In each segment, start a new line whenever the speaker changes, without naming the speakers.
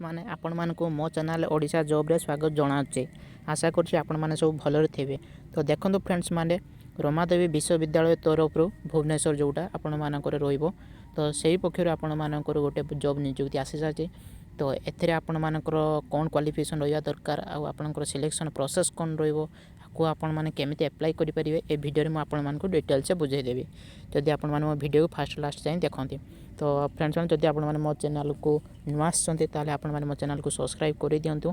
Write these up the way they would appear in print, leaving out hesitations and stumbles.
ମାନେ, ଆପଣମାନଙ୍କୁ ମୋ ଚ୍ୟାନେଲ୍ ଓଡ଼ିଶା ଜବ୍ରେ ସ୍ୱାଗତ ଜଣାଉଛି। ଆଶା କରୁଛି ଆପଣମାନେ ସବୁ ଭଲରେ ଥିବେ। ତ ଦେଖନ୍ତୁ ଫ୍ରେଣ୍ଡସ୍ ମାନେ, ରମାଦେବୀ ବିଶ୍ୱବିଦ୍ୟାଳୟ ତରଫରୁ ଭୁବନେଶ୍ୱର ଯେଉଁଟା ଆପଣମାନଙ୍କର ରହିବ, ତ ସେଇ ପକ୍ଷରୁ ଆପଣମାନଙ୍କର ଗୋଟେ ଜବ୍ ନିଯୁକ୍ତି ଆସିସାରିଛି। ତ ଏଥିରେ ଆପଣମାନଙ୍କର କ'ଣ କ୍ୱାଲିଫିକେସନ୍ ରହିବା ଦରକାର ଆଉ ଆପଣଙ୍କର ସିଲେକ୍ସନ୍ ପ୍ରୋସେସ୍ କ'ଣ ରହିବ, ଆକୁ ଆପଣମାନେ କେମିତି ଆପ୍ଲାଏ କରିପାରିବେ, ଏ ଭିଡ଼ିଓରେ ମୁଁ ଆପଣମାନଙ୍କୁ ଡିଟେଲ୍ସ ବୁଝାଇଦେବି, ଯଦି ଆପଣମାନେ ମୋ ଭିଡ଼ିଓକୁ ଫାଷ୍ଟ ଲାଷ୍ଟ ଯାଏଁ ଦେଖନ୍ତି। ତ ଫ୍ରେଣ୍ଡସ୍ ମାନେ, ଯଦି ଆପଣମାନେ ମୋ ଚ୍ୟାନେଲ୍କୁ ନୂଆ ଆସିଛନ୍ତି, ତାହେଲେ ଆପଣମାନେ ମୋ ଚ୍ୟାନେଲ୍କୁ ସବସ୍କ୍ରାଇବ୍ କରିଦିଅନ୍ତୁ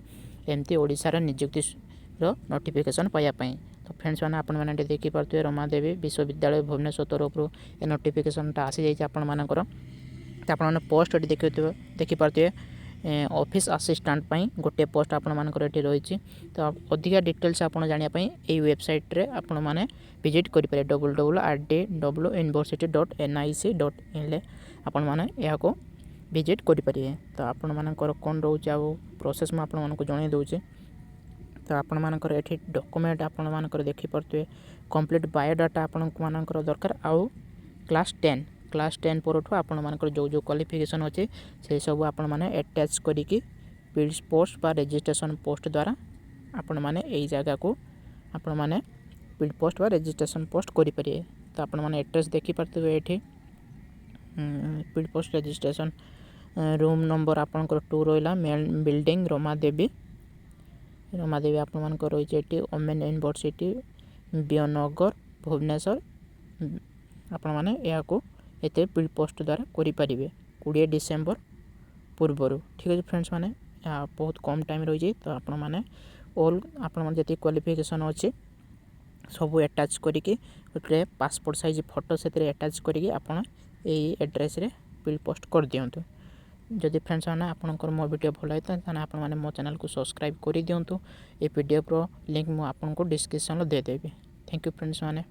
ଏମିତି ଓଡ଼ିଶାର ନିଯୁକ୍ତିର ନୋଟିଫିକେସନ୍ ପାଇବା ପାଇଁ। ତ ଫ୍ରେଣ୍ଡସ୍ ମାନେ, ଆପଣମାନେ ଏଠି ଦେଖିପାରୁଥିବେ, ରମାଦେବୀ ବିଶ୍ୱବିଦ୍ୟାଳୟ ଭୁବନେଶ୍ୱର ତରଫରୁ ଏ ନୋଟିଫିକେସନ୍ଟା ଆସିଯାଇଛି ଆପଣମାନଙ୍କର। ତ ଆପଣମାନେ ପୋଷ୍ଟ ଏଠି ଦେଖିପାରୁଥିବେ, ଅଫିସ୍ ଆସିଷ୍ଟାଣ୍ଟ ପାଇଁ ଗୋଟିଏ ପୋଷ୍ଟ ଆପଣମାନଙ୍କର ଏଠି ରହିଛି। ତ ଅଧିକା ଡିଟେଲ୍ସ ଆପଣ ଜାଣିବା ପାଇଁ ଏଇ ୱେବସାଇଟ୍ରେ ଆପଣମାନେ ଭିଜିଟ୍ କରିପାରିବେ। www.rdwuniversity.nic.inରେ ଆପଣମାନେ ଏହାକୁ ଭିଜିଟ୍ କରିପାରିବେ। ତ ଆପଣମାନଙ୍କର କ'ଣ ରହୁଛି ଆଉ ପ୍ରୋସେସ୍, ମୁଁ ଆପଣମାନଙ୍କୁ ଜଣାଇ ଦେଉଛି। ତ ଆପଣମାନଙ୍କର ଏଠି ଡକୁମେଣ୍ଟ ଆପଣମାନଙ୍କର ଦେଖିପାରୁଥିବେ, କମ୍ପ୍ଲିଟ୍ ବାୟୋଡାଟା ଆପଣମାନଙ୍କର ଦରକାର ଆଉ କ୍ଲାସ୍ 10 ପରଠୁ ଆପଣମାନଙ୍କର ଯେଉଁ ଯେଉଁ କ୍ୱାଲିଫିକେସନ୍ ଅଛି, ସେସବୁ ଆପଣମାନେ ଆଟାଚ୍ କରିକି ସ୍ପିଡ୍ ପୋଷ୍ଟ ବା ରେଜିଷ୍ଟ୍ରେସନ୍ ପୋଷ୍ଟ ଦ୍ୱାରା ଆପଣମାନେ ଏଇ ଜାଗାକୁ ଆପଣମାନେ ସ୍ପିଡ୍ ପୋଷ୍ଟ ବା ରେଜିଷ୍ଟ୍ରେସନ୍ ପୋଷ୍ଟ କରିପାରିବେ। ତ ଆପଣମାନେ ଆଡ୍ରେସ୍ ଦେଖିପାରୁଥିବେ ଏଠି, speed post registration, room number ଆପଣଙ୍କର 2 ରହିଲା, ମେନ୍ ବିଲ୍ଡିଂ, ରମାଦେବୀ। ରମାଦେବୀ ଆପଣମାନଙ୍କର ରହିଛି ଏଠି, ଓମେନ୍ ୟୁନିଭର୍ସିଟି, ବିଓନଗର, ଭୁବନେଶ୍ୱର। ଆପଣମାନେ ଏହାକୁ ଏତେ ସ୍ପିଡ୍ ପୋଷ୍ଟ ଦ୍ୱାରା କରିପାରିବେ 20 ଡିସେମ୍ବର ପୂର୍ବରୁ। ଠିକ୍ ଅଛି ଫ୍ରେଣ୍ଡସ୍ ମାନେ, ଏହା ବହୁତ କମ୍ ଟାଇମ୍ ରହିଛି। ତ ଆପଣମାନେ ଅଲ୍ ଆପଣମାନେ ଯେତିକି କ୍ୱାଲିଫିକେସନ୍ ଅଛି, ସବୁ ଆଟାଚ୍ କରିକି ଗୋଟେ ପାସପୋର୍ଟ ସାଇଜ୍ ଫଟୋ ସେଥିରେ ଆଟାଚ୍ କରିକି ଆପଣ ଏଇ ଆଡ୍ରେସ୍ରେ ସ୍ପିଡ୍ ପୋଷ୍ଟ କରିଦିଅନ୍ତୁ। ଯଦି ଫ୍ରେଣ୍ଡସ୍ ମାନେ, ଆପଣଙ୍କର ମୋ ଭିଡ଼ିଓ ଭଲ ହେଇଥାଏ, ତାହେଲେ ଆପଣମାନେ ମୋ ଚ୍ୟାନେଲ୍କୁ ସବସ୍କ୍ରାଇବ୍ କରିଦିଅନ୍ତୁ। ଏ ପିଡିଏଫ୍ର ଲିଙ୍କ୍ ମୁଁ ଆପଣଙ୍କୁ ଡିସ୍କ୍ରିପ୍ସନ୍ରେ ଦେଇଦେବି। Thank you friends ମାନେ।